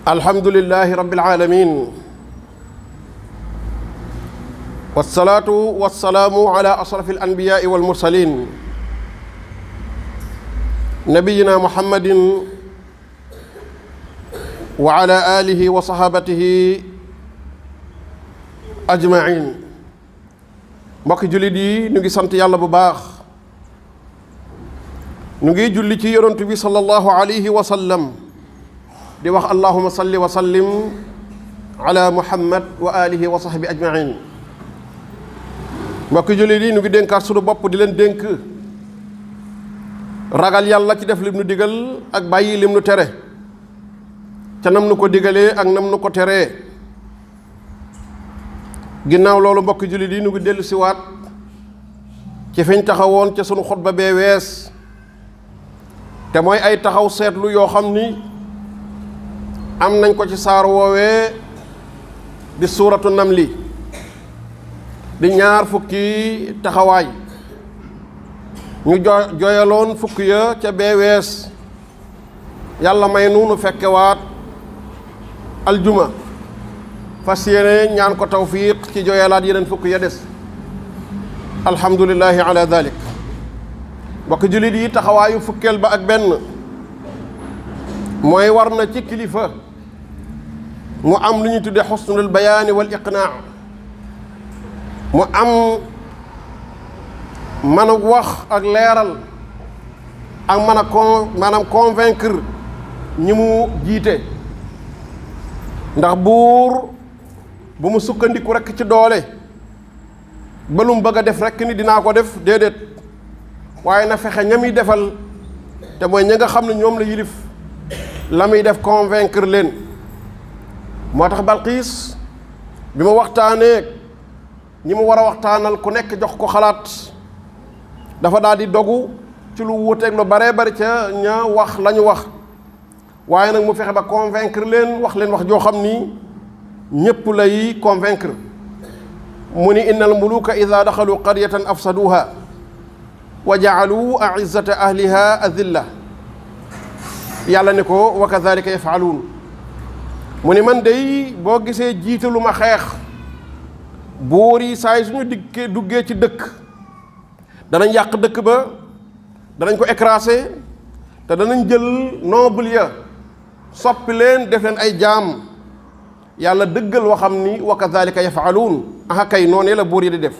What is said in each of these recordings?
alhamdulillahi rabbil alamin wassalatu wassalaamu ala ashrafil anbiyaai wal mursalin nabiyina muhammadin wa ala alihi wa sahabatihi ajmain. mbokki jullit yi ñu ngi sant yàlla bu baax, ñu ngi julli ci yonent bi sallallahu alayhi wa sallam di wax allahuma salli wa sallim ala muhammad wa alihi wa sahbi ajmain. mbokki jullit yi ñu ngi dénkaat sunu bopp di leen dénk ragal yàlla ci def lim nu digal ak bàyyi lim nu tere, ca nam nu ko digalee ak nam nu ko teree. ginnaaw loolu mbokki jullit yi ñu ngi dellu siwaat ci fiñ taxawoon ca sunu xutba bee wees, te mooy ay taxaw seetlu yoo xam ni am nañ ko ci saar woowee di suuratu namli, di ñaar fukki taxawaay. ñu joyaloon fukk ya ca bee wees, yàlla may nu fekkewaat aljuma fas yéene ñaan ko tawfiq ci joyalaat yeneen fukk ya des. alhamdulillahi ala dalik. mbokk jullit yi, taxawaayu fukkeel ba ak benn mooy war na ci kilifa mu am lu ñu tudde xusnul bayaani wal iqnaa, mu am mën a wax ak leeral ak mën a maanaam convaincre ñi mu jiite. ndax buur bu mu sukkandiku rekk ci doole ba lu mu bëgg a def rekk ni dinaa ko def, déedéet. waaye na fexe ña muy defal te mooy ña nga xam ne ñoom la yilif la muy def convaincre leen. moo tax Balqiis bi ma waxtaanee ñi mu war a waxtaanal ku nekk jox ko xalaat, dafa daal di dogu ci lu wuuteeg lu baree bari ca ña wax la ñu wax, waaye nag mu fexe ba convaincre leen, wax leen wax joo xam ni ñépp lay convaincre. mu ni innal muluka ida daxalu qaryatan afsaduha wa jaalu aizzata ahliha adilla. yàlla ne ko wa kadalika yafaluun. mu ni man day boo gisee jiitalu ma xeex, buur yi saa yi suñu duggee ci dëkk danañ yàq dëkk ba, danañ ko écraser, te danañ jël noble ya soppi leen def leen ay jaam. yàlla dëggal waxam ni wa kadhalika yafaluun. aha kay noonee la buur yi di def.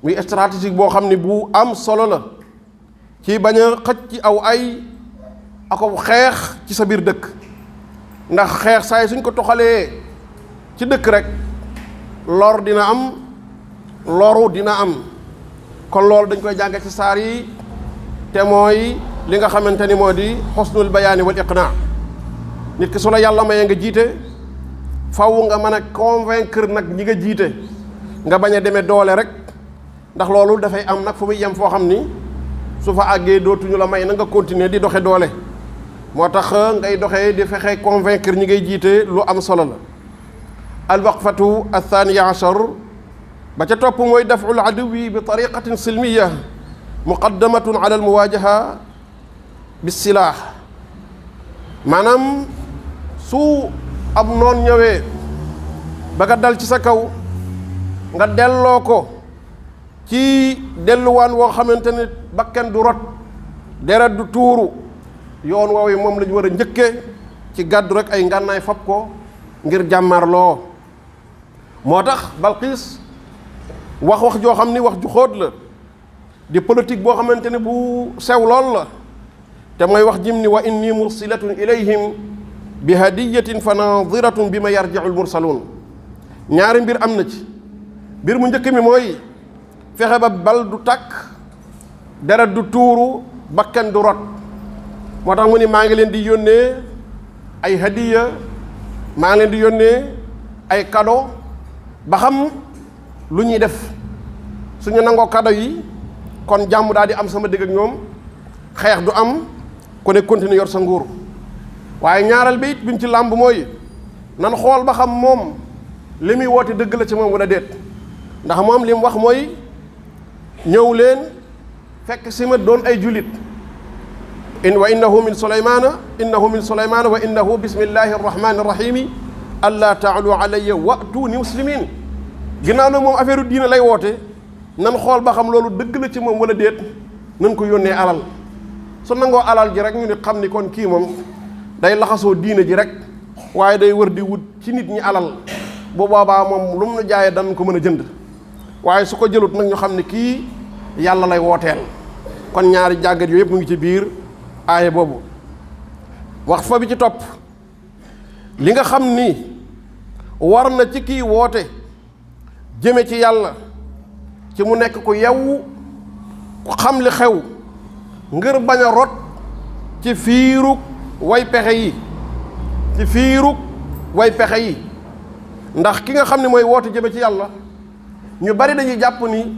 muy stratégique boo xam ni bu am solo la ci bañ a xëcc ci aw ay ako xeex ci sa biir dëkk. ndax xeex saa yi suñ ko toxalee ci dëkk rek lor dina am, loru dina am. kon loolu dañ koy jànge ci saar yi, te mooy li nga xamante ni moo di xusnul bayaani wal iqnaa. nit ki su la yàlla mayee nga jiite, faw nga mën a convaincre nag ñi nga jiite, nga bañ a demee doole rek. ndax loolu dafay am nag fu muy yem foo xam ni su fa àggee dootuñu la may na nga continuer di doxe doole. moo tax ngay doxee di fexe convaincre ñi ngay jiite lu am solo la. alwaqfatu athaniya achar ba ca topp mooy daf'ul aduwi bi tariqatin silmiya muqaddamatun ala almuwajaha bisilaax. maanaam su ab noon ñëwee ba nga dal ci sa kaw, nga delloo ko ci delluwaan woo xamante ne bakken du rot, deret du tuuru. yoon woowu moom la ñu war a njëkkee ci gàddu rek ay ngànnaay fab ko ngir jàmmarloo. moo tax Balqiis wax joo xam ni wax ju xóot la, di politique boo xamante ne bu sew lool la, te mooy wax jim ni wa inni mursilatun ilayhim bi hadiyatin fa nadiratun bi ma yarji'u almursaluun. ñaari mbir am na ci. mbir mu njëkk mi mooy fexe ba bal du tàkk, deret du tuuru, bakken du rot. moo tax mu ni maa ngi leen di yónnee ay hadiya, maa ngi leen di yónnee ay cadeau ba xam lu ñuy def. suñu nangoo cadeau yi kon jàmm daal di am sama digg ak ñoom, xeex du am, ku ne continuer yor sa nguur. waaye ñaareel bi it biñ ci làmb mooy nan xool ba xam moom li muy woote dëgg la ci moom wala déet. ndax moom li mu wax mooy ñëw leen fekk si ma doon ay jullit, wa innahu min sulaymana wa innahu bismillahi arrahmani arrahimi alla taalu alayya wa'tuni muslimin. ginnaaw nag moom affaire diina lay woote, nan xool ba xam loolu dëgg la ci moom wala déet, nan ko yónnee alal. su nangoo alal ji rek ñu ni xam ni kon kii moom day laxasoo diina ji rek, waaye day wër di wut ci nit ñi alal, bu boobaa moom lu mu nu jaayee dan ko mën a jënd. waaye su ko jëlut nag ñu xam ne kii yàlla lay wooteel. kon ñaari jàngat yooyu yëpp mu ngi ci biir aaya boobu. wax fa bi ci topp, li nga xam ni war na ci kii woote jëme ci yàlla, ci mu nekk ku yewwu ku xam li xew, ngir bañ a rot ci fiirug way pexe yi, ci fiirug way pexe yi. ndax ki nga xam ne mooy woote jëme ci yàlla, ñu bari dañuy jàpp ni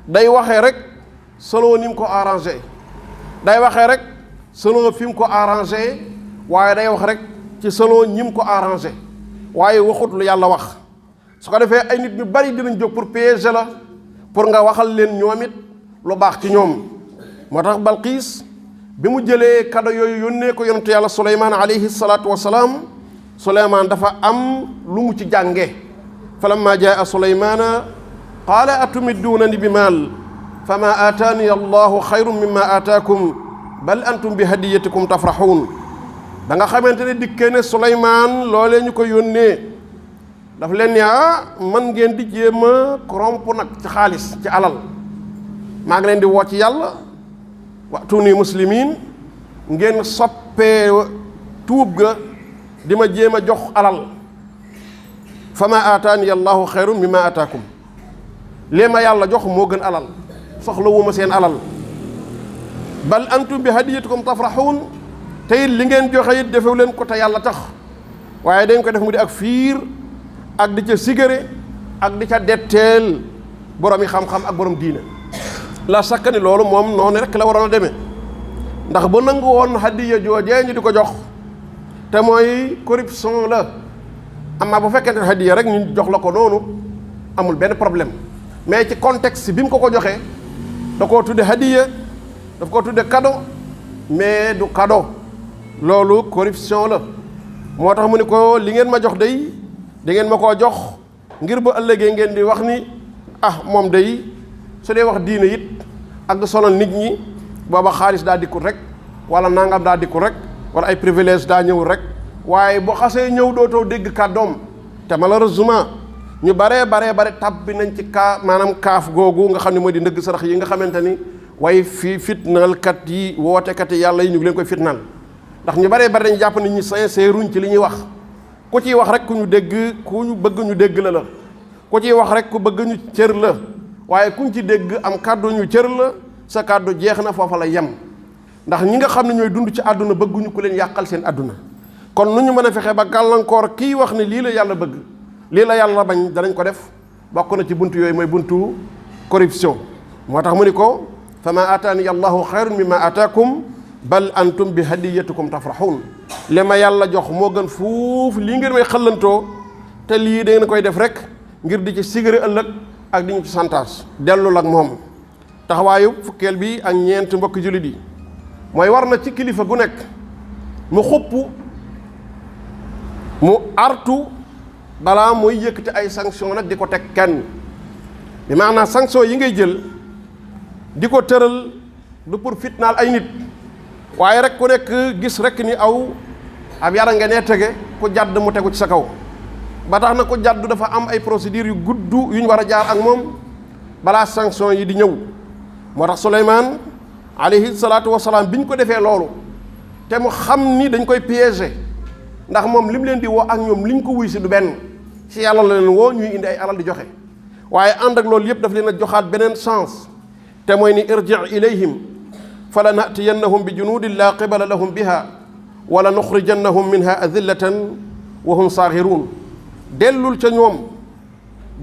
day waxee rek selon ni mu ko arrangé, day waxee rek selon fi mu ko arrangé, waaye day wax rek ci selon ñi mu ko arrangé, waaye waxut lu yàlla wax. su ko defee ay nit ñu bari dinañ jóg pour piéger la, pour nga waxal leen ñoom it lu baax ci ñoom. moo tax Balqiis bi mu jëlee kado yooyu yónnee ko yonentu yàlla Suleymaan alayhi salaatu wasalaam, Suleymaan dafa am lu mu ci jànge. falamma jaa Suleymaana qaala atumidduunani bi maal fama aataani allahu xayrun mimma aataakum bal antum bi hadiyatikum tafraxuun. da nga xamante ne dikkee ne Suleymaan loolee ñu ko yónnee daf leen ne man ngeen di jéem a corrompre nag ci xaalis, ci alal. maa ngi leen di woo ci yàlla, wa'tuuni muslimiin, ngeen soppee tuub ga di ma jéem a jox alal. fama aataani allahu xayrun mimma aataakum, lii ma yàlla jox moo gën alal, soxlawuma seen alal. bal antum bi hadiyatikum tafraxuun, te it li ngeen joxe it defew leen ko te yàlla tax, waaye dañ ko def mu di ak fiir ak di ca sigare ak di ca detteel boromi xam-xam ak borom diine. la sakka ni loolu moom noonu rek la waroon a demee, ndax ba nangu woon hadiya joojee ñu di ko jox te mooy corruption la. amaa bu fekkente ne hadiya rek ñu jox la ko noonu amul benn problème, mais ci contexte bi mu ko joxee da koo tudde hadiya, daf koo tudde cadeau, mais du cadeau, loolu corruption la. moo tax mu ni ko li ngeen ma jox day da ngeen ma koo jox ngir ba ëllëgee ngeen di wax ni moom day su dee wax diine it ak di sonal nit ñi, booba xaalis daa dikkul rek, wala nangam daa dikkul rek, wala ay privilège daa ñëwul rek. waaye bu xasee ñëw dootoo dégg kàddoom. te malheureusement ñu bare tàbbi nañ ci maanaam kaaf googu nga xam ne mooy di ndëgg sarax yi nga xamante ni way fitnalkat yi, wootekat yi yàlla yi ñu ngi leen koy fitnal. ndax ñu bare dañ jàpp nit ñi sincèruñ ci li ñuy wax. ku ciy wax rek ku ñu dégg, ku ñu bëgg ñu dégg la. ku ciy wax rek ku bëgg ñu cër la, waaye kuñ ci dégg am kàddu ñu cër la, sa kàddu jeex na foofa la yem. ndax ñi nga xam ne ñooy dund ci àdduna bëgguñu ku leen yàqal seen àdduna. kon nu ñu mën a fexe ba gàllankoor kii wax ne lii la yàlla bëgg, lii la yàlla bañ, danañ ko def. bokk na ci buntu yooyu mooy buntu corruption. moo tax mu ni ko fa ma aataani allahu xayrun mimma aataakum bal antum bi hadiyatikum tafraxuun. li ma yàlla jox moo gën fuuf lii ngeen may xëllantoo, te lii da ngeen koy def rek ngir di ci sigare ëllëg ak di ñu ci santaas. dellul ak moom. taxawaayu fukkeel bi ak ñeent mbokki jullit yi mooy war na ci kilifa gu nekk mu xupp, mu artu balaa mooy yëkkati ay sanction nag di ko teg kenn. bi maanaam sanction yi ngay jël di ko tëral du pour fitnaal ay nit, waaye rek ku nekk gis rek ni ab yara nga nee tege ku jàdd mu tegu ci sa kaw. ba tax na ku jàdd dafa am ay procédures yu gudd yu ñu war a jaar ak moom balaa sanction yi di ñëw. moo tax Suleymaan alayhi salaatu wasalaam bi ñu ko defee loolu te mu xam ni dañ koy piéger, ndax moom li mu leen di woo ak ñoom li ñu ko wuy si du benn, ci yàlla la leen woo ñuy indi ay alal di joxe. waaye ànd ak loolu yëpp daf leen a joxaat beneen chance, te mooy ni irji' ilayhim fa la natiyannahum bi junudin laa qibala lahum biha wala nuxrijannahum minha adillatan wa hum saaxiruun. dellul ca ñoom,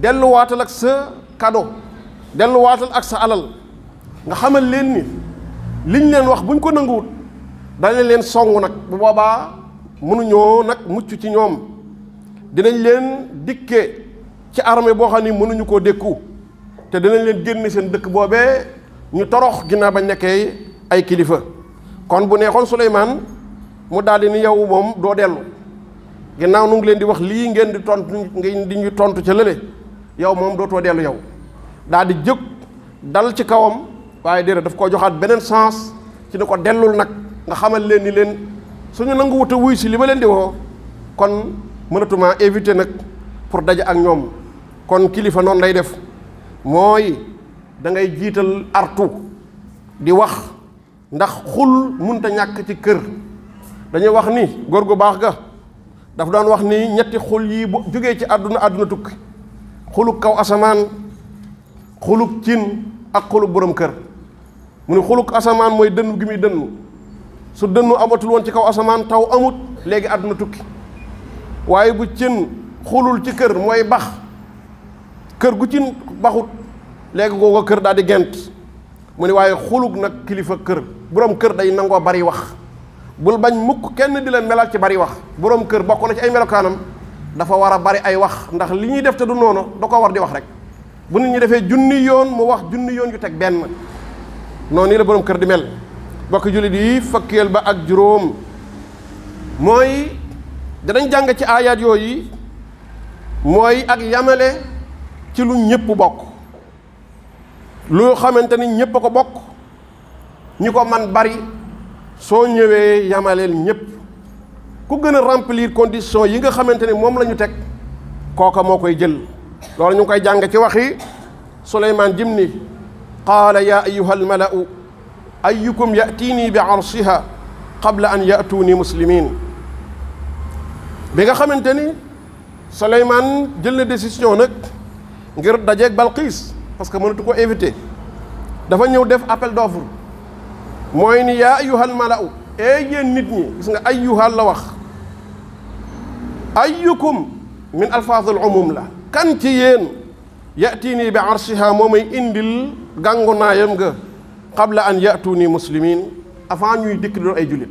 delluwaatal ak sa cadeau, delluwaatal ak sa alal, nga xamal leen ni liñ leen wax buñ ko nanguwut danañ leen song nag. bu boobaa mënuñoo nag mucc ci ñoom, dinañ leen dikkee ci armée boo xam ni mënuñu koo dékku, te dinañ leen génne seen dëkk boobee ñu torox ginnaaw bañ nekkee ay kilifa. kon bu neexoon Suleymaan mu daldi ni yow moom doo dellu ginnaaw nu ngi leen di wax lii ngeen di ñu tontu ca lële yow moom dootoo dellu yow daldi jóg dal ci kawam waaye déedéet daf koo joxaat beneen sens ci ne ko dellul nag nga xamal leen ni leen suñu nangu wut a wuy si li ma leen di woo kon mënatuma éviter nag pour daje ak ñoom kon kilifa noonu lay def mooy da ngay jiital artu di wax ndax xul munta ñàkk ci kër dañuy wax ni góor gu baax ga daf doon wax ni ñetti xul yi bu jógee ci àdduna tukki xuluk kaw asamaan xuluk cin ak xuluk borom kër mu ni xuluk asamaan mooy dënnu gi muy dënnu su dënnu amatul woon ci kaw asamaan taw amut léegi àdduna tukki waaye bu cin xulul ci kër mooy bax kër gu cin baxut léegi googu kër daal di gent mu ni waaye xuluk nag kilifa kër borom kër day nangoo bari wax bul bañ mukk kenn di leen melal ci bari wax borom kër bokk na ci ay melokaanam dafa war a bari ay wax ndax li ñuy def te du noonu da ko war di wax rek bu nit ñi defee junni yoon mu wax junni yoon yu teg benn noonu nii la borom kër di mel bokk jullit yi fukkeel ba ak juróom mooy danañ jàng ci aayaat yooyu mooy ak yamale ci lu ñëpp bokk lu xamante ni ñëpp a ko bokk ñi ko man bari soo ñëwee yamaleel ñëpp ku gën a remplir condition yi nga xamante ni moom la ñu teg kooka moo koy jël loolu ñu ngi koy jàng ci waxi Suleymaan jim ni qaala yaa ayyuha almalau ayyukum ya'tiini bi arshiha qabla an ya'tuuni muslimin bi nga xamante ni Suleymaan jël na décision nag ngir dajeeg Balqiis parce que mënatu ko éviter dafa ñëw def appel d'offre mooy ni yaa ayyuhal malau yéen nit ñi gis nga ayyuhal la wax ayyukum min alfaazul umum la kan ci yéen ya'tiini bi arshiha moo may indil gàngu naayam nga qabla an ya'tuuni muslimin avant ñuy dikk doon ay jullit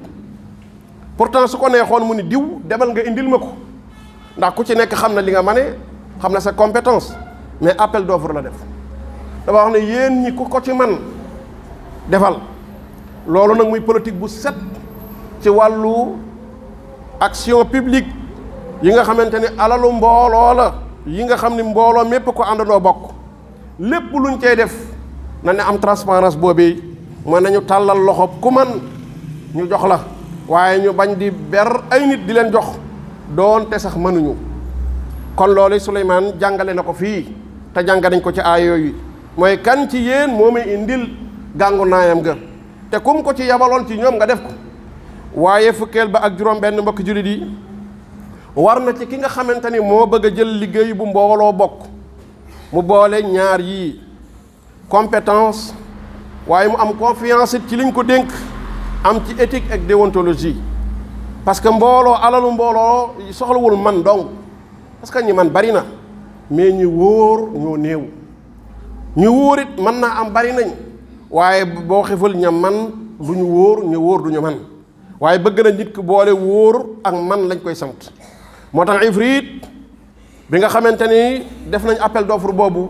pourtant su ko neexoon mu ni diw demal nga indil ma ko ndax ku ci nekk xam na li nga mane xam na sa compétence mais appel d'offre la def dafa wax ne yéen ñi ku ko ci man defal loolu nag muy politique bu set ci wàllu action publique yi nga xamante ni alalu mbooloo la yi nga xam ni mbooloo mépp ko àndandoo bokk lépp luñ cey def na ne am transparence boobee mooy nañu tàllal loxo ku man ñu jox la waaye ñu bañ di ber ay nit di leen jox doonte sax mënuñu kon loolu Suleymaan jàngale na ko fii te jàng nañ ko ci aay yooyu mooy kan ci yéen moo may indil gàngu naayam ga te kum ko ci yabaloon ci ñoom nga def ko waaye fukkeel ba ak juróom benn mbokk jullit yi war na ci ki nga xamante ni moo bëgg a jël liggéey bu mbooloo bokk mu boole ñaar yii compétence waaye mu am confiance it ci liñ ko dénk am ci éthique ak déontologie parce que mbooloo alalu mbooloo soxlawul man dong parce que ñi man bari na mais ñi wóor ñoo néew ñu wóor it mën naa am bari nañ waaye boo xefal ña man du ñu wóor ñu wóor du ñu man waaye bëgg na nit ki boole wóor ak man lañ koy sant moo tax ifrit bi nga xamante ni def nañ appel d'offre boobu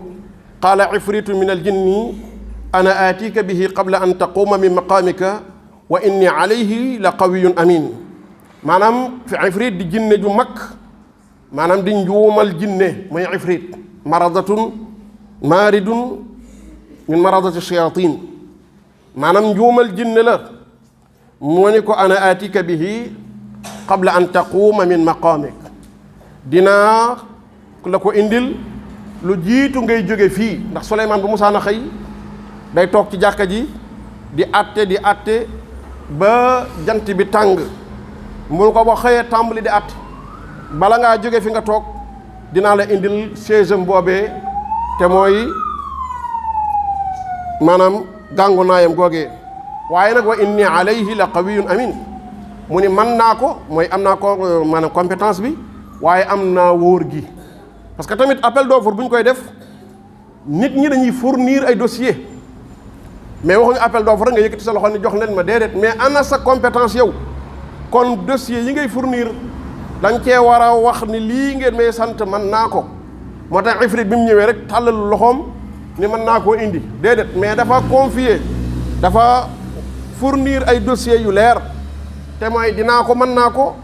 qaala ifritu min al jinni ana aatika bihi qabla an taquuma min maqaamika wa inni alayhi la qawiyun amin maanaam fi ifrit di jinne ju mag maanaam di njuumal jinne mooy ifrit maradatun maaridun min maradati shayatin maanaam njuumal jinne la moo ni ko ana aatika bihi qabla an taquuma min maqaamik dinaa la ko indil lu jiitu ngay jóge fii ndax Suleymaan bu musaana xëy day toog ci jàkka ji di àtte ba jant bi tàng mu ko ba xëyee tàmbali di àtte bala ngaa jóge fi nga toog dinaa la indil séesam boobee te mooy maanaam gàngu naayam googee waaye nag wa inni alayhi la qawiyun amin mu ni man naa ko mooy am naa ko maanaam compétence bi waaye am naa wóor gi parce que tamit appel d'offre bu ñu koy def nit ñi dañuy fournir ay dossier mais waxuñu appel d'offre nga yëkkati sa loxo ni jox leen ma déedéet mais ana sa compétence yow kon dossier yi ngay fournir dañ cee war a wax ni lii ngeen may sant man naa ko moo tax ifrit bi mu ñëwee rek tàllal loxoom ni mën naa koo indi déedéet mais dafa confier dafa fournir ay dossiers yu leer te mooy dinaa ko mën naa ko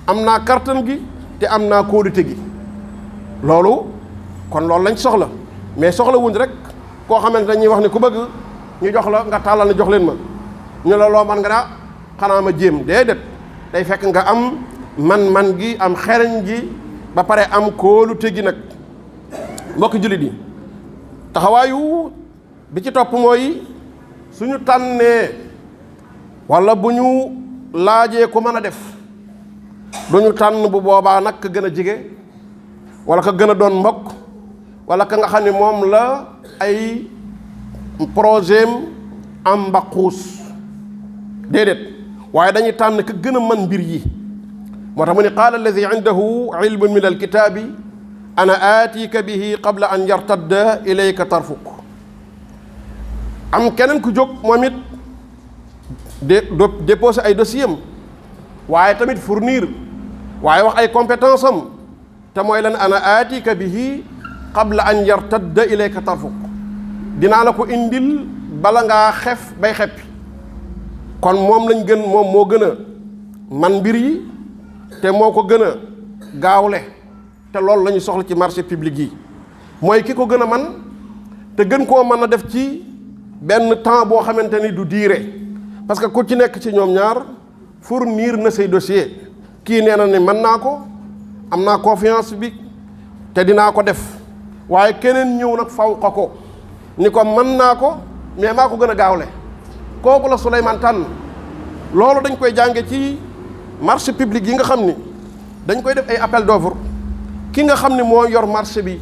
am naa kartan gi te am naa kóolute gi loolu kon loolu lañ soxla mais soxla wuñ rek koo xamante dañuy wax ne ku bëgg ñu jox la nga tàllal ne jox leen ma ñu la loo man nga daa xanaa ma jéem déedéet day fekk nga am man gi am xereñ gi ba pare am kóolute gi nag mbokk jullit yi taxawaayu bi ci topp mooy suñu tànnee walla bu ñu laajee ku mën a def duñu tànn bu boobaa nag ka gën a jige walla ka gën a doon mbokk walla ka nga xam ne moom la ay projet am mbaquus déedéet waaye dañuy tànn ka gën a mën mbir yi moo tax mu ne qaala alladi indahu ilmun min alkitaabi ana aatika bihi qabla an yartadda ilayka tarfuk am keneen ku jóg moom it déposé ay dossier am waaye tamit fournir waaye wax ay compétence am te mooy lan ana aatika bihi qabla an yartadda ilayka tarfuk dinaa la ko indil bala ngaa xef bay xeppi kon moom lañ gën moom moo gën a man mbir yi te moo ko gën a gaawle te loolu la ñu soxla ci marché public yi mooy ki ko gën a man te gën koo mën a def ci benn temps boo xamante ni du diire parce que ku ci nekk ci ñoom ñaar fournir na say dossier kii nee na ni mën naa ko am naa confiance bi te dinaa ko def waaye keneen ñëw nag faw ko ni ko mën naa ko mais maa ko gën a gaawle kooku la Souleymane tànn loolu dañ koy jànge ci marché public yi nga xam ni dañ koy def ay appel d'offre ki nga xam ni moo yor marché bi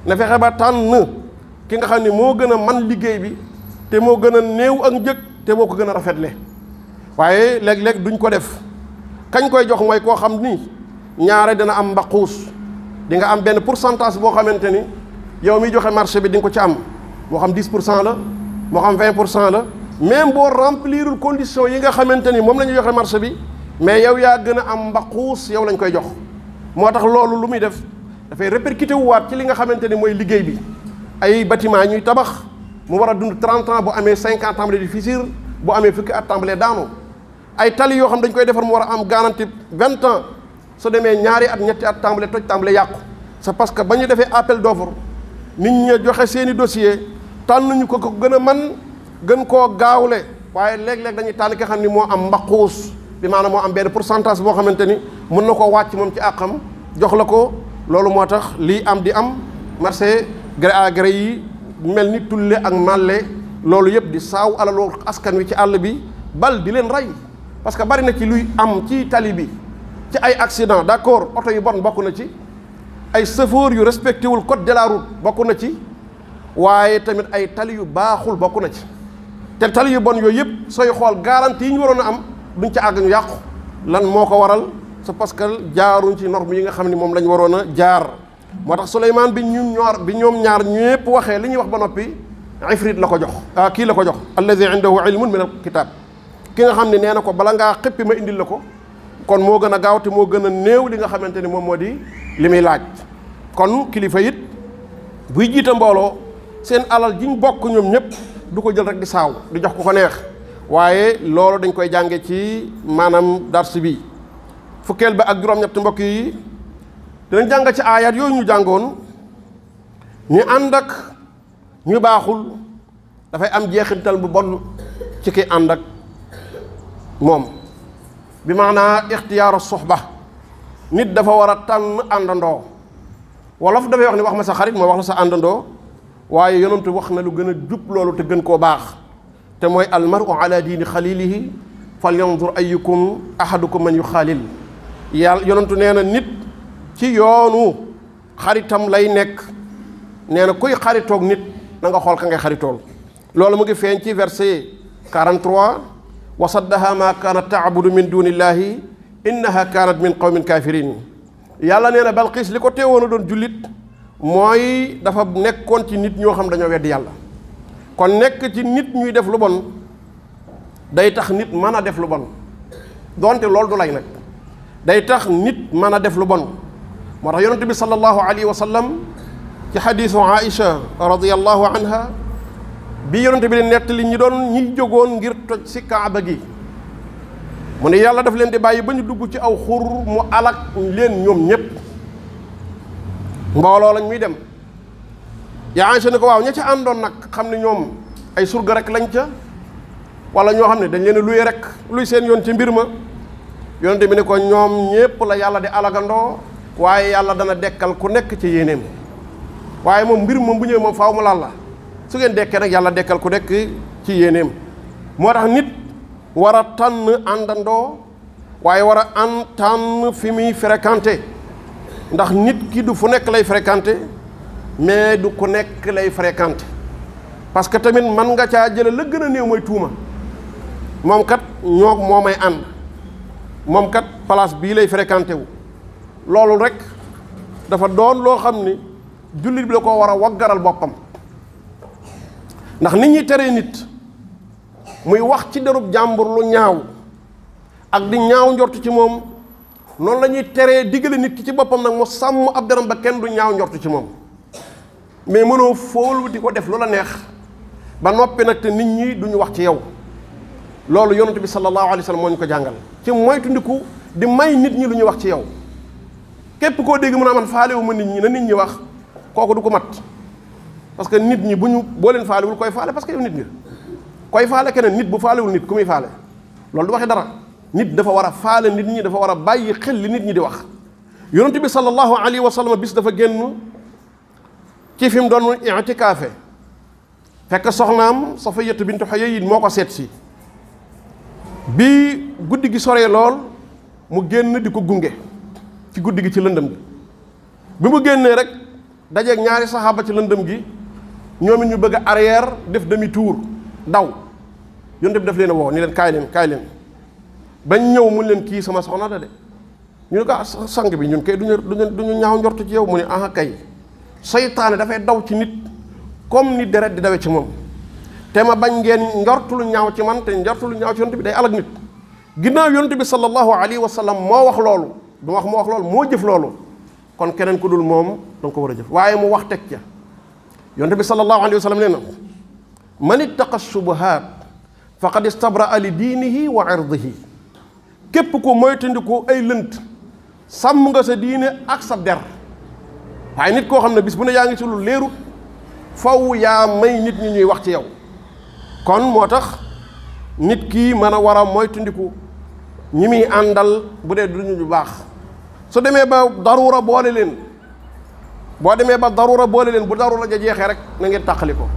na fexe ba tànn ki nga xam ni moo gën a man liggéey bi te moo gën a néew ak njëg te moo ko gën a rafetle waaye léeg-léeg duñ ko def kañ koy jox mooy koo xam ni ñaare dina am mbaquus di nga am benn pourcentage boo xamante ni yow miy joxe marché bi di nga ko ci am moo xam 10% la moo xam 20% la même boo remplirul conditions yi nga xamante ni moom la ñu joxe marché bi mais yow yaa gën a am mbaquus yow lañ koy jox moo tax loolu lu muy def dafay répercuté wu waat ci li nga xamante ni mooy liggéey bi ay bâtiment ñuy tabax mu war a dund 30 ans bu amee 50 ans tàmbalee di fissure bu amee fukki at tàmbalee daanu ay tali yoo xam dañ koy defar mu war a am garantie 20 ans su demee ñaari at ñetti at tàmbalee toj tàmbalee yàqu c'est parce que ba ñu defee appel d'offre nit ñi joxe seeni dossier tànnuñu ko gën a man gën koo gaawle waaye léeg-léeg dañuy tànn ki xam ni moo am mbaquus bi maanaam moo am benn pourcentage boo xamante ni mën na koo wàcc moom ci àqam jox la ko loolu moo tax lii am di am marché gré à gré yi mel ni tulle ak màlle loolu yëpp di saaw alalu askan wi ci àll bi bal di leen rey parce que bari na ci luy am ci tali bi ci ay accident d'accord oto yu bon bokk na ci ay chauffeur yu respecté wul code de la route bokk na ci waaye tamit ay tali yu baaxul bokk na ci te tali yu bon yooyu yëpp sooy xool garantie yi ñu waroon a am duñ ca àgg ñu yàqu lan moo ko waral c'est parce que jaaruñ ci norme yi nga xam ne moom lañ waroon a jaar moo tax Souleymane bi ñoom ñaar ñépp waxee li ñuy wax ba noppi ifrit la ko jox kii la ko jox alladi indahu ilmun min al kitab ki nga xam ne nee na ko bala ngaa xëppi ma indil la ko kon moo gën a gaaw te moo gën a néew li nga xamante ni moom moo di li muy laaj kon kilifa it buy jiite mbooloo seen alal jiñ bokk ñoom ñëpp du ko jël rek di saaw di jox ku ko neex waaye loolu dañ koy jànge ci maanaam dars bi fukkeel ba ak juróom-ñett mbokk yi dinañ jàng ci aayaat yooyu ñu jàngoon ñu ànd ak ñu baaxul dafay am jeexintal bu bon ci ki ànd ak moom bi maanaa ixtiyaaru soxba nit dafa war a tànn àndandoo wolof dafay wax ni wax ma sa xarit moo wax la sa àndandoo waaye yonentu wax na lu gën a jub loolu te gën koo baax te mooy almaru ala diini xalilihi fal yandur ayukum ahadukum man yu xaalil yàlla yonentu nee na nit ci yoonu xaritam lay nekk nee na kuy xaritoog nit na nga xool ka ngay xaritool loolu mu ngi feeñ ci verset 43 wa saddaha ma kaanat taabudu min dunillahi innaha kaanat min qawmin kafirin yàlla nee na Balqiis li ko teewoon a doon jullit mooy dafa nekkoon ci nit ñoo xam dañoo weddi yàlla kon nekk ci nit ñuy def lu bon day tax nit mën a def lu bon donte loolu du lay nag day tax nit mën a def lu bon moo tax yonent bi sallallahu alayhi wa sallam ci xadiisu Aïcha radiyallahu anha bi yonente bi di nettali ñi doon ñi jógoon ngir toj si kaaba gi mu ne yàlla daf leen di bàyyi ba ñu dugg ci aw xur mu alak leen ñoom ñépp mbooloo lañ muy dem yaa Aysa ne ko waaw ña ca àndoon nag xam ne ñoom ay surga rek lañ ca wala ñoo xam ne dañ leen luy rek luy seen yoon ci mbir ma yonente bi ne ko ñoom ñépp la yàlla di alagandoo waaye yàlla dana dekkal ku nekk ci yéeneem waaye moom mbir moom bu ñëwee moom faaw mu laal la su ngeen dekkee nag yàlla dekkal ku nekk ci yéeneem moo tax nit war a tànn àndandoo waaye war a tànn fi muy fréquenté ndax nit ki du fu nekk lay fréquenté mais du ku nekk lay fréquenté parce que tamit man nga caa jële la gën a néew mooy tuuma moom kat ñoo moo may ànd moom kat place bii lay fréquenté wu loolu rek dafa doon loo xam ni jullit bi la ko war a waggaral boppam ndax nit ñi teree nit muy wax ci derub jàmbur lu ñaaw ak di ñaaw njortu ci moom noonu la ñuy teree diggale nit ki ci boppam nag mu sàmm ab deram ba kenn du ñaaw njortu ci moom mais mënoo foolu di ko def loola neex ba noppi nag te nit ñi duñu wax ci yow loolu yonent bi sallallahu alayhi wa sallam moo ñu ko jàngal ci moytundiku di may nit ñi lu ñuy wax ci yow képp koo dégg mën a man faalewu ma nit ñi na nit ñi wax kooku du ko mat parce que nit ñi bu ñu boo leen faalewul koy faale parce que yow nit nga koy faale keneen nit bu faalewul nit ku muy faale loolu du waxi dara nit dafa war a faale nit ñi dafa war a bàyyi xel li nit ñi di wax yonent bi sallallahu alayhi wa sallam bis dafa génn ci fi mu doon i'tikaafe fekk soxnaam Safiyatu bintu Huyayy moo ko seet si bi guddi gi soree lool mu génn di ko gunge ci guddi gi ci lëndëm gi bi mu génnee rek dajeeg ñaari saxaaba ci lëndëm gi ñoom it ñu bëgg a arrière def demi tour daw yonent bi daf leen a woo ni leen kaay leen bañ ñëw mun leen kii sama soxna la de ñu ne ko sang bi ñun kay duñu ñaaw njortu ci yow mu ne ah kay seytaane dafay daw ci nit comme ni deret di dawe ci moom te ma bañ ngeen njortu lu ñaaw ci man te njortu lu ñaaw ci yonent bi day alag nit ginnaaw yonent bi sallallahu alayhi wa sallam moo wax loolu du wax moo wax loolu moo jëf loolu kon keneen ku dul moom danga ko war a jëf waaye mu wax teg ca yonent bi sallallahu alayhi wa sallam nee na man ittaqa shubuhaat faqad istabraa li diinihi wa irdihi képp ko moytandiku ay lënt sàmm nga sa diine ak sa der waaye nit koo xam ne bis bu ne yaa ngi ci lu leerut faw yaa may nit ñi ñuy wax ci yow kon moo tax nit kii mën a war a moytandiku ñi muy àndal bu dee duñu ñu baax su demee ba daruura boole leen boo demee ba daruura boole leen bu daruura ja jeexee rek na ngeen tàqali ko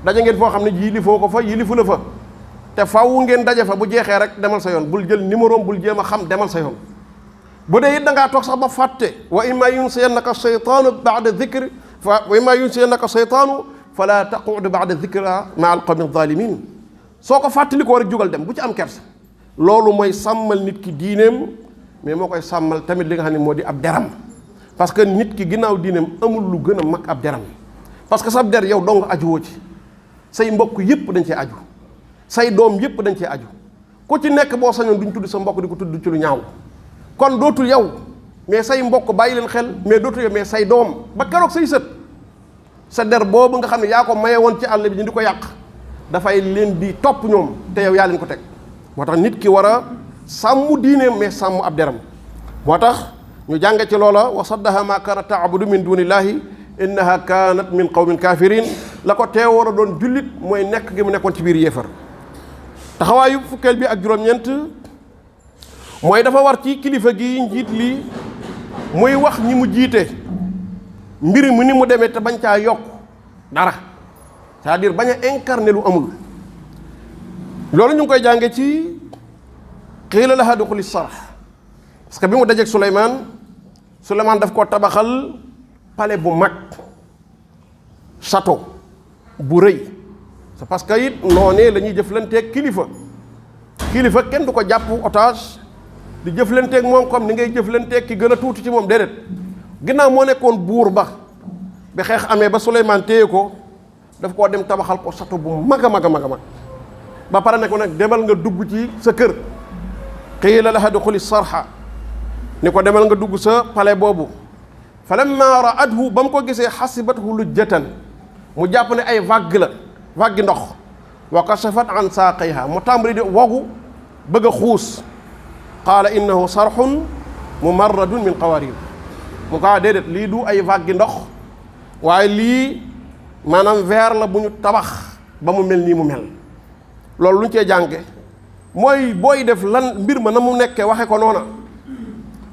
daje ngeen foo xam ne yilifoo ko fa yilifu la fa te faw ngeen daje fa bu jeexee rek demal sa yoon bul jël numéro bul jéem a xam demal sa yoon bu dee it da ngaa toog sax ba fàtte wa imma yunsiyannaka shaytaanu ba'da dhikri wa imma yunsiyannaka shaytaanu fala taqud ba'da dhikra ma'a al-qawmi adh-dhalimin soo ko fàttalikoo rek jugal dem bu ci am kersa loolu mooy sàmmal nit ki diineem mais moo koy sàmmal tamit li nga xam ne moo di ab deram parce que nit ki ginnaaw diineem amul lu gën a mag ab deram parce que sab der yow dong ajuwoo ci say mbokk yépp dañ cee aju say doom yépp dañ cee aju ku ci nekk boo sañoon duñ tudd sa mbokk di ko tudd ci lu ñaaw kon dootul yow mais say mbokk bàyyi leen xel mais dootul yow mais say doom ba keroog say sët sa der boobu nga xam ne yaa ko maye woon ci àll bi ñu di ko yàq dafay leen di topp ñoom te yow yaa leen ko teg moo tax nit ki war a sàmm diineem mais sàmm ab deram moo tax ñu jànge ci loola wa saddaha ma kaanat taabudu min dunillahi innaha kaanat min qawmin kafirin la ko teewoon a doon jullit mooy nekk gi mu nekkoon ci biir yéefar taxawaayu fukkeel bi ak juróom-ñeent mooy dafa war ci kilifa gi njiit lii muy wax ñi mu jiite mbir mu ni mu demee te bañ caa yokk dara c'est-à-dire bañ a incarner lu amul loolu ñu ngi koy jànge ci qiila lahaa duxuli sarx parce que bi mu dajeeg Souleymane daf koo tabaxal palais bu mag château bu rëy c'est parce que it noonee la ñuy jëflanteeg kilifa kenn du ko jàpp otage di jëflanteeg moom comme ni ngay jëflanteeg ki gën a tuuti ci moom déedéet ginnaaw moo nekkoon buur ba bi xeex amee ba Souleymane téye ko daf koo dem tabaxal ko château bu mag a mag a mag a mag ba pare ne ko nag demal nga dugg ci sa kër qiila lahaa duxuli sarxa ni ko demal nga dugg sa palais boobu fa lamma ra'athu ba mu ko gisee xasibathu lujjatan mu jàpp ne ay vague la vaggi ndox wa kashafat an saaqayha mu tàmbali di wogu bëgg a xuus qaala innahu sarxun mumarradun min qawarir mu kaa déedéet lii du ay vaggi ndox waaye lii maanaam verre la bu ñu tabax ba mu mel nii mu mel loolu lu ñu cee jànge mooy booy def lan mbir ma na mu nekkee waxe ko noona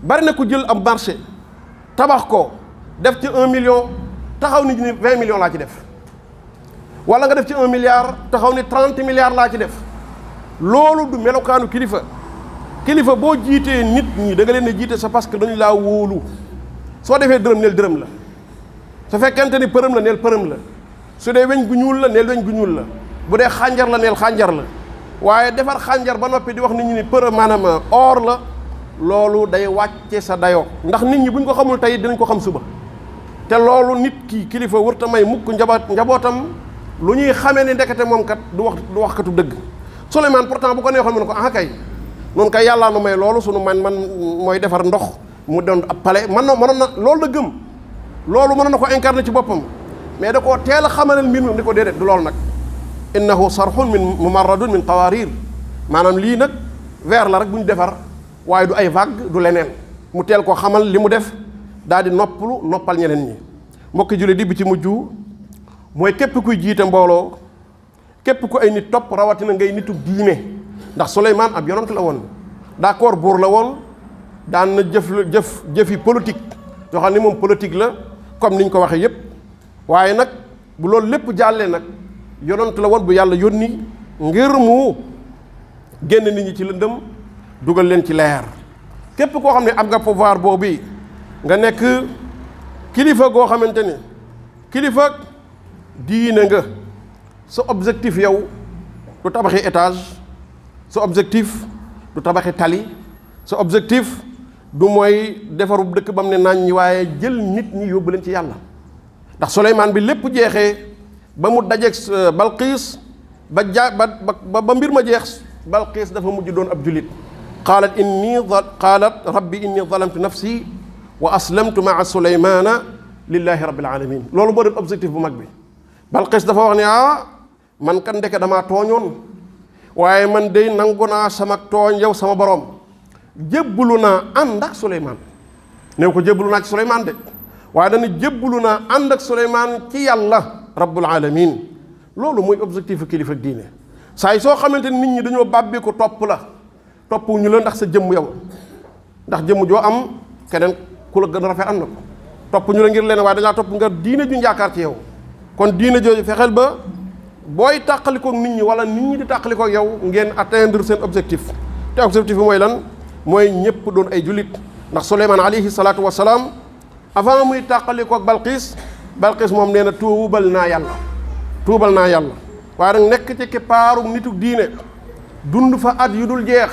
bari na ku jël am marché tabax ko def ci 1 million taxaw nit ñi 20 millions laa ci def wala nga def ci 1 milliard taxaw ni 30 milliards laa ci def loolu du melokaanu kilifa kilifa boo jiitee nit ñi da nga leen ne jiite c'est parce que dañu laa wóolu soo defee dërëm neel dërëm la su fekkente ni përëm la neel përëm la su dee weñ gu ñuul la neel weñ gu ñuul la bu dee xànjar la neel xànjar la waaye defar xànjar ba noppi di wax nit ñi ni përëm maanaam or la loolu day wàcce sa dayoo ndax nit ñi buñ ko xamul tey dinañ ko xam suba te loolu nit ki kilifa wërta may mukk njabootam lu ñuy xamee ni ndekete moom kat du waxkatu dëgg Souleymane pourtant bu ko neexoon mu ne ko ah kay noonu kay yàllaa nu may loolu sunu man mooy defar ndox mu doon ab pale mënoon na loolu la gëm loolu mënoon na ko incarné ci boppam mais da koo teel a xamalal mbir mi ni ko déedéet du loolu nag innahu sarxun min mumarradun min qawarir maanaam lii nag verre la rek bu ñu defar waaye du ay vague du leneen mu teel koo xamal li mu def daal di noppal ñeneen ñi mbokki jullit di bi ci mujj mooy képp kuy jiite mbooloo képp ku ay nit topp rawatina ngay nitu diine ndax Souleymane ab yonent la woon d'accord buur la woon daan na jëfi politique yoo xam ni moom politique la comme niñ ko waxee yépp waaye nag bu loolu lépp jàllee nag yonent la woon bu yàlla yónni ngir mu génn nit ñi ci lëndëm dugal leen ci leer képp koo xam ne am nga pouvoir boobu nga nekk kilifa goo xamante ni kilifa diine nga sa objectif yow du tabaxi étage sa objectif du tabaxi tali sa objectif du mooy defaru dëkk ba mu ne nañ ñi waaye jël nit ñi yóbbu leen ci yàlla ndax Souleymane bi lépp jeexee ba mu dajeeg Balqiis ba mbir ma jeex Balqiis dafa mujj doon ab julit qaalat rabbi inni zalamtu nafsi wa aslamtu maa Souleymana lillahi rabbil alamin loolu moo doon objectif bu mag bi Balqiis dafa wax ne man kan ndeke damaa tooñoon waaye man day nangu naa sama tooñ yow sama borom jébbalu naa ànd ak Souleymane néew ko jébbalu naa ci Souleymane de waaye dana jébbalu naa ànd ak Souleymane ci yàlla rabbul alamin loolu mooy objectif kilifa ak diine saa yi soo xamante nit ñi dañoo bàbbee ko topp la topp ñu la ndax sa jëmm yow ndax jëmm joo am keneen ku la gën a rafet am na ko topp ñu la ngir leen waaye dañaa topp nga diine ju yaakaar ci yow kon diine jooju fexeel ba booy tàqalikook nit ñi wala nit ñi di tàqalikook yow ngeen atteindre seen objectif te objectif bi mooy lan mooy ñëpp doon ay jullit ndax Souleymane alayhi salaatu wasalaam avant muy tàqalikook Balqiis moom nee na tuubal naa yàlla waaye nag nekk ci kippaaru nitu diine dund fa at yu dul jeex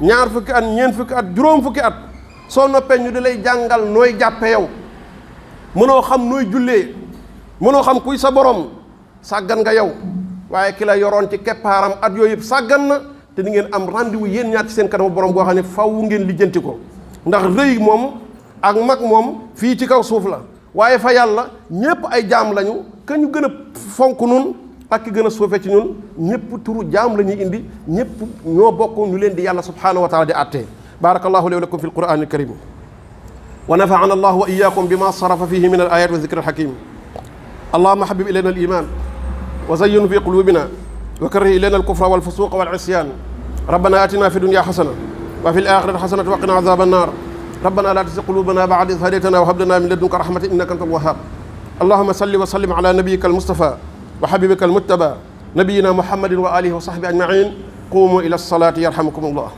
2 fukki at 4 fukki at juróom fukki at soo noppee ñu di lay jàngal nooy jàppe yow mënoo xam nooy jullee mënoo xam kuy sa borom sàggan nga yow waaye ki la yoroon ci keppaaram at yooyu yëpp sàggan na te di ngeen am rendez-vous yéen ñaar ci seen kanamu borom boo xam ne faw ngeen lijjanti ko ndax rëy moom ak mag moom fii ci kaw suuf la waaye fa yàlla ñépp ay jaam lañu ka ñu gën a fonk nun ak ki gën a suufe ci ñun ñépp turu jaam la ñuy indi ñépp ñoo bokk ñu leen di yàlla subhanahu wa taala di àttee barakallahu li wa lakum fi alquran alkarim wa nafa'ana allah wa iyyakum bima sarafa fihi min al ayat wa dhikr al hakim allahumma habib ilayna al iman wa zayyinhu fi qulubina wa karrih ilayna al kufra wal fusuqa wal isyan rabbana atina fi dunya hasana wa fil akhirati hasanatan wa qina adhaban nar ربنا لا تزغ قلوبنا بعد إذ هديتنا وهب لنا من لدنك رحمة إنك أنت الوهاب اللهم صل وسلم على نبيك المصطفى وحبيبك المتبى نبينا محمد وآله وصحبه أجمعين قوموا إلى الصلاة يرحمكم الله